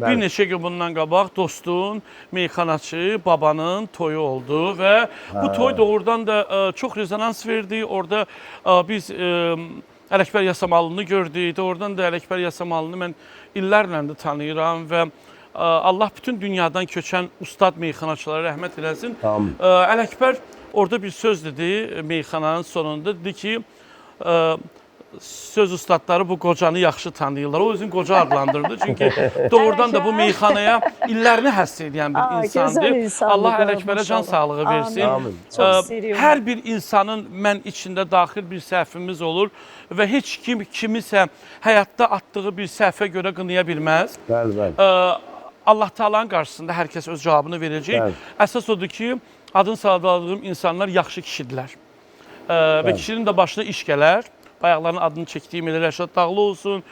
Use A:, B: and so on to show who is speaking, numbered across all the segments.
A: Bir neçə gün bundan qabaq dostun, meyxanaçı babanın toyu oldu və bu toy doğrudan da çox rezonans verdi. Orada biz Ələkbər Yasamallını gördük. Doğrudan da Ələkbər Yasamallını mən illərlə də tanıyıram və Allah bütün dünyadan köçən ustad meyxanaçılara rəhmət eləsin. Ələkbər orada bir söz dedi meyxananın sonunda, dedi ki, söz ustadları bu qocanı yaxşı tanıyırlar. O özünü qoca adlandırdı. Çünki doğrudan da bu meyxanaya illərini həsr edən bir insandır. Allah Ələkbərə can sağlığı versin.
B: Amin.
A: Hər bir insanın mən içində daxil bir səhvimiz olur və heç kim kimisə həyatda atdığı bir səhvə görə qınaya bilməz.
B: Bəli, bəli.
A: Allah Taala'nın qarşısında hər kəs öz cavabını verəcək.
B: Bəli.
A: Əsas odur ki, adını sadəladığım insanlar yaxşı kişidirlər. Və kişinin də başına iş gələr. Bayaqların adını çəkdiyim elə Rəşad Dağlı olsun,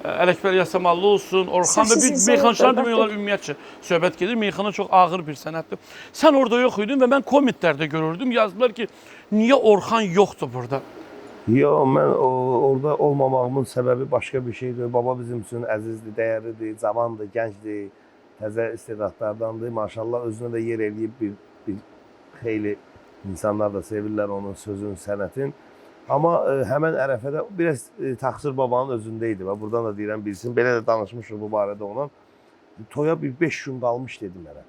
A: Ələkbər Yasamallı olsun, Orxan və bir meyxanaçılar demək olar ümumiyyətcə söhbət gedir. Meyxana çox ağır bir sənətdir. Sən orada yox idin və mən kommentlərdə görürdüm. Yazdılar ki, niyə Orxan yoxdur burada?
B: Yox, mən orada olmamağımın səbəbi başqa bir şeydir. Baba bizim üçün əzizdir, dəyərlidir, cavandır, gəncdir, təzə istedadlardandır. Maşallah özünə də yer eləyib bir xeyli insanlar da sevirlər onun sözün, sənətin. Amma həmən ərəfədə biraz təqsir babanın özündə idi və buradan da deyirəm bilsin, belə də danışmışıq bu barədə ondan. Toya bir 5 gün qalmış dedi mənə.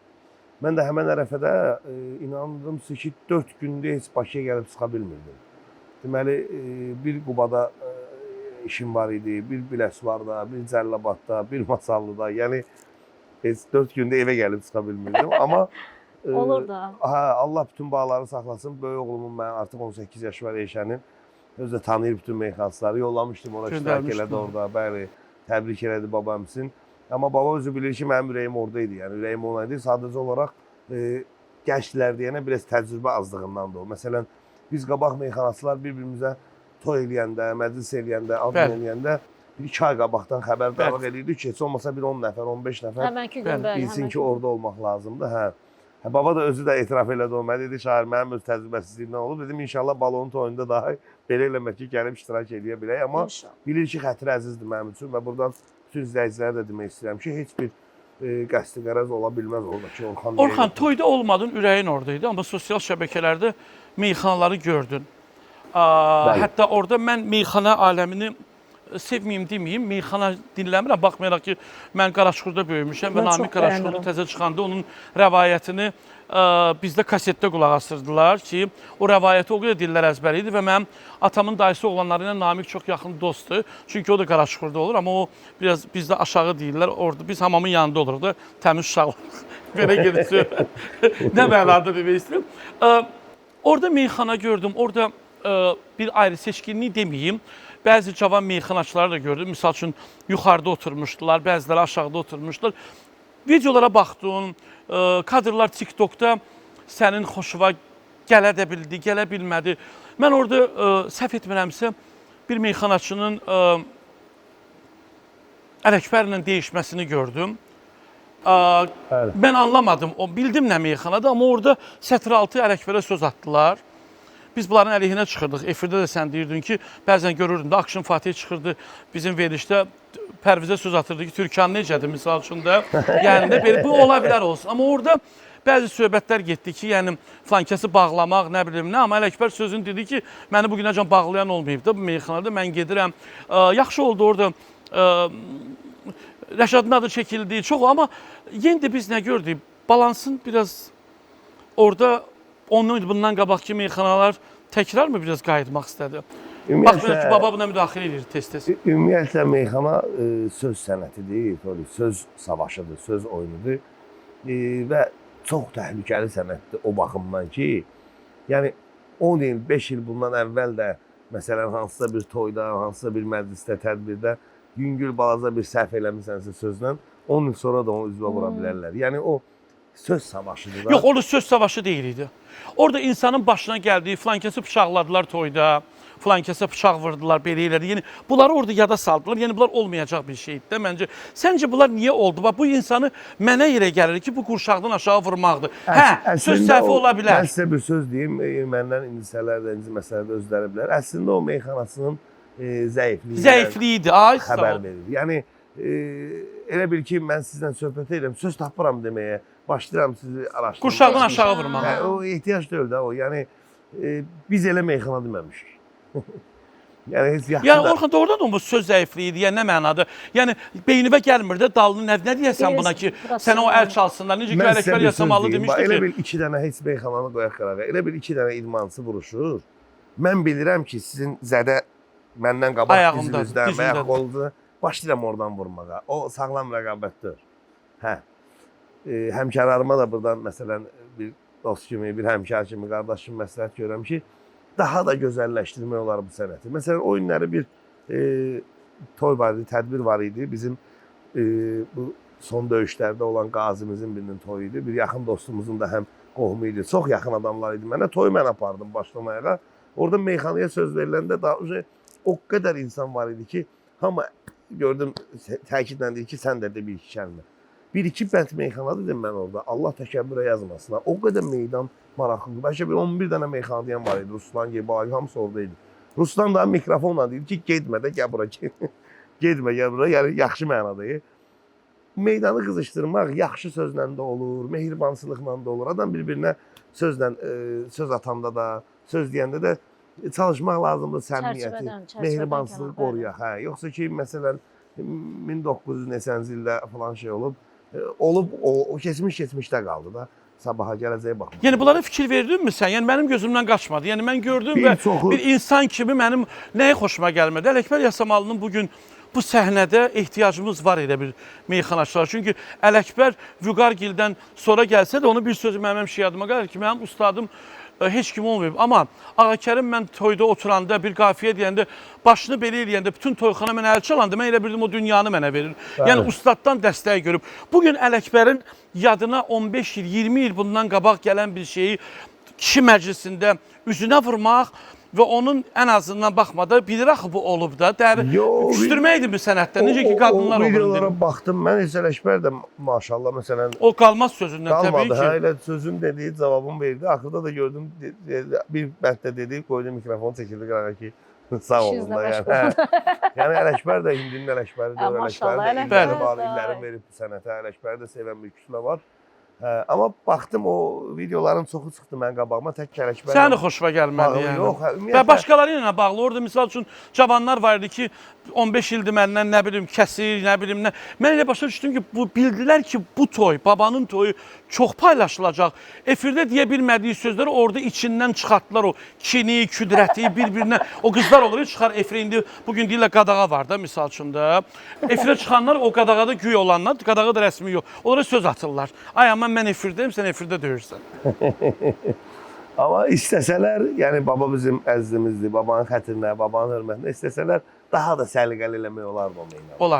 B: Mən də həmən ərəfədə inandım sizə ki, 4 gündə heç Bakıya gəlib çıxa bilmirdim. Deməli, bir Qubada işim var idi, bir Biləsuvarda, bir Cəllabadda, bir Masallıda. Yəni heç 4 gündə evə gəlib çıxa bilmirdim. Amma
C: olur da.
B: Hə, Allah bütün bağları saxlasın. Böyük oğlumun mənim artıq 18 yaşı var Eyşənin. Özü də tanıyır bütün meyxanaçıları. Yollamışdım ona, iştirak elədi orada. Bəli, təbrik elədi babamsın. Amma baba özü bilir ki, mənim ürəyim orada idi. Yəni ürəyim ona idi. Sadəcə olaraq gənclər deyənə biraz təcrübə azlığındandır o. Məsələn, biz qabaq meyxanaçılar bir-birimizə toy eləyəndə, məclis eləyəndə, ad eləyəndə bir 2 ay qabaqdan xəbərdarlıq eləyirdik ki, heç olmasa bir 10 nəfər, 15 nəfər
C: həmənki gün,
B: bilsin ki, orada olmaq lazımdır. Hə. Baba da özü də etiraf elədi o. Mən dedi, şair mənim öz təcrübəsizliyimdən olub. Dedim, inşallah balonun toyunda daha belə eləmək ki, gəlib iştirak eləyə bilək. Amma
C: İnşallah.
B: bilir ki, xətir əzizdir mənim üçün və buradan bütün izləyicilərə də demək istəyirəm ki, heç bir qəsdi qərəz ola bilməz orada ki, Orxan.
A: Orxan, toyda olmadın, ürəyin oradaydı, amma sosial şəbəkələrdə meyxanaları gördün. Hətta orada mən meyxana aləmini sevməyim deməyim, meyxana dinləmirəm. Baxmayaraq ki, mən Qaraçuxurda böyümüşəm və Namiq Qaraçuxurda təzə çıxanda onun rəvayətini bizdə kasetdə qulaq asırdılar ki, o rəvayəti o qədər dillər əzbəri idi və mənim atamın dayısı oğlanları ilə Namiq çox yaxın dostdur. Çünki o da Qaraçuxurda olur, amma o biraz bizdə aşağı deyirlər, orada biz hamamın yanında oluruq da, təmiz uşaqlar. Belə gedir söhbət. Nə mənada demək istəyirəm. Orada meyxana gördüm, orada bir ayrı seçkinlik deməyim. Bəzi cavan meyxanaçıları da gördüm. Misal üçün, yuxarıda oturmuşdular, bəziləri aşağıda oturmuşdular. Videolara baxdın, kadrlar TikTokda sənin xoşuna gələ də bildi, gələ bilmədi. Mən orada səhv etmirəmsə, bir meyxanaçının Ələkbərlə deyişməsini gördüm. Mən anlamadım, bildim nə meyxanadır, amma orada sətiraltı Ələkbərə söz atdılar. Biz bunların əleyhinə çıxırdıq. Efirdə də sən deyirdin ki, bəzən görürdüm də, Akşin Fatih çıxırdı bizim verilişdə, Pərvizə söz atırdı ki, Türkan necədir misal üçün də. Yəni də belə, bu ola bilər olsun. Amma orada bəzi söhbətlər getdi ki, yəni filankəsi bağlamaq, nə bilim nə, amma Ələkbər sözünü dedi ki, məni bugünəcən bağlayan olmayıb da bu meyxanada, mən gedirəm. Yaxşı oldu orada, Rəşadın adı çəkildi, çox, amma yenə də biz nə gördük? Balansın biraz orada 10 il bundan qabaqki meyxanalar təkrar mı biraz qayıtmaq istədi? Baxmayaraq ki, baba buna müdaxilə edir tez-tez.
B: Ümumiyyətlə, meyxana söz sənətidir, söz savaşıdır, söz oyunudur və çox təhlükəli sənətdir o baxımdan ki, yəni 10 il, 5 il bundan əvvəl də məsələn, hansısa bir toyda, hansısa bir məclisdə, tədbirdə yüngül balaca bir səhv eləmisənsə sözlə, 10 il sonra da onu üzvə vura bilərlər. Yəni o söz savaşıdır da.
A: Yox, orada söz savaşı deyil idi. Orada insanın başına gəldiyi, filankəsi bıçaqladılar toyda, filankəsə bıçaq vurdular, belə elədi. Yəni bunları orada yada saldılar. Yəni bunlar olmayacaq bir şeydir də məncə. Səncə bunlar niyə oldu? Bax, bu insanı mənə yerə gəlir ki, bu qurşaqdan aşağı vurmaqdır. Hə, söz səhvi ola bilər.
B: Mən sizə bir söz deyim, məndən incisələr də, inci məsələdə özləri bilər. Əslində o meyxanasının zəifliyi
A: zəifliyidir. Ay,
B: xəbər verir. Yəni elə bil ki, mən sizlə söhbət edirəm, söz tapıram deməyə, başlayıram sizi araşdırmağa.
A: Qurşaqdan aşağı vurmağa.
B: Hə, o ehtiyac deyil də o. Yəni biz elə meyxana deməmişik. Yəni heç yaxşı
A: Yəni
B: da.
A: Orxan doğrudan da bu söz zəifliyi idi, yəni nə mənada? Yəni beyninə gəlmir də dalını nə deyəsən buna ki,
C: Biraz
A: sənə o əl
C: sinirləndim.
A: çalsınlar. Necə ki
B: Mən sizə
A: Ələkbər
B: bir söz
A: Yasamallı
B: deyim. Bax,
A: demişdi
B: elə
A: ki,
B: bil iki dənə heç meyxananı qoyaq qırağa. Elə bil iki dənə idmançı vuruşur. Mən bilirəm ki, sizin zədə məndən qabaq
A: Ayağımdadır,
B: dizinizdən və ya
A: dizimdədir.
B: qolunuzdan başlayıram oradan vurmağa. O sağlam rəqabətdir. Hə. Həmkarlarıma da buradan məsələn bir dost kimi, bir həmkar kimi, qardaş kimi məsləhət görürəm ki, daha da gözəlləşdirmək olar bu sənəti. Məsələn, o günləri bir toy var idi, tədbir var idi. Bizim bu son döyüşlərdə olan qazimizin birinin toyu idi. Bir yaxın dostumuzun da həm qohumu idi. Çox yaxın adamlar idi mənə. Toyu mən apardım başdan ayağa. Orada meyxanaya söz veriləndə daha uje o qədər insan var idi ki, hamı gördüm təkidlə deyir ki, sən də de bir iki kəlmə. Bir iki bənd meyxana dedim mən orada. Allah təkəbbürə yazmasın. O qədər meydan maraqlı. Bəlkə bir 11 dənə meyxana deyən var idi. Ruslan Geybalayev hamısı orada idi. Ruslan da mikrofonla deyir ki, getmə də gəl bura. Getmə gəl bura. Yəni yaxşı mənada. Meydanı qızışdırmaq yaxşı sözlə də olur, mehribançılıqla da olur. Adam bir-birinə sözlə söz atanda da, söz deyəndə də çalışmaq lazımdır səmimiyyəti,
C: Çərçivədən, çərçivədən
B: mehribançılığı
C: kənar,
B: qoruya. Hə, yoxsa ki, məsələn 1900 neçənci ildə falan şey olub, olub o keçmiş keçmişdə qaldı da. Sabaha gələcəyə baxmaq.
A: Yəni bunlara fikir verdinmi sən? Yəni mənim gözümdən qaçmadı. Yəni mən gördüm
B: Bir
A: və
B: çoxu-
A: bir insan kimi mənim nəyə xoşuma gəlmədi? Ələkbər Yasamalının bu gün bu səhnədə ehtiyacımız var elə bir meyxanaçılar. Çünki Ələkbər Vüqargildən sonra gəlsə də onun bir sözü mənim həmişə yadıma gəlir ki, mənim ustadım heç kim olmayıb. Amma Ağakərim mən toyda oturanda bir qafiyə deyəndə başını belə eləyəndə bütün toyxana mənə əl çalanda mən elə bildim o dünyanı mənə verir.
B: Bəli.
A: Yəni ustaddan dəstək görüb. Bu gün Ələkbərin yadına 15 il, 20 il bundan qabaq gələn bir şeyi kişi məclisində üzünə vurmaq və onun ən azından baxmada bilir axı bu olub da. Dəri
B: Yo,
A: küstürməkdir bu sənətdə. Necə ki qadınlar
B: o
A: olur
B: videolara
A: indi.
B: baxdım. Mən heç Ələkbər də maşallah məsələn
A: O qalmaz sözündən təbii
B: qalmadı.
A: ki.
B: Hə, elə sözün dediyi cavabını verdi. Axırda da gördüm bir bənddə dedi, qoydu mikrofon çəkildi qırağa ki sağ olun
C: İşinizlə
B: da yəni.
C: məşğul.
B: Hə. Yəni Ələkbər də indinin Ələkbəri
C: Hə,
B: deyil, Ələkbəri
C: maşallah,
B: də
C: Ələkbər
B: illəri var,
C: də.
B: illərin verib bu sənətə. Ələkbəri də sevən bir kütlə var. Hə, amma baxdım o videoların çoxu çıxdı mənim qabağıma. Tək Ələkbərlə
A: Səni xoşuna gəlmədi
B: bağlı
A: yəni.
B: yox, hə,
A: Və
B: ümumiyyətlə
A: başqaları ilə bağlı. Orada misal üçün cavanlar var idi ki, 15 ildir məndən nə bilim kəsir, nə bilim nə. Mən elə başa düşdüm ki, bu bildilər ki, bu toy, babanın toyu çox paylaşılacaq. Efirdə deyə bilmədiyi sözləri orada içindən çıxartdılar o kini, küdrəti bir-birinə. O qızlar olur, çıxar efirə indi bu gün deyirlər qadağa var da misal üçün də. Efirə çıxanlar o qadağada güy olanlar, qadağa da rəsmi yox. Onlara söz atırlar. Ay amma mən efirdəyim, sən efirdə deyirsən.
B: Amma istəsələr, yəni baba bizim əzizimizdir, babanın xətrinə, babanın hörmətinə istəsələr daha da səliqəli eləmək olardı o meydanı.
A: Olar.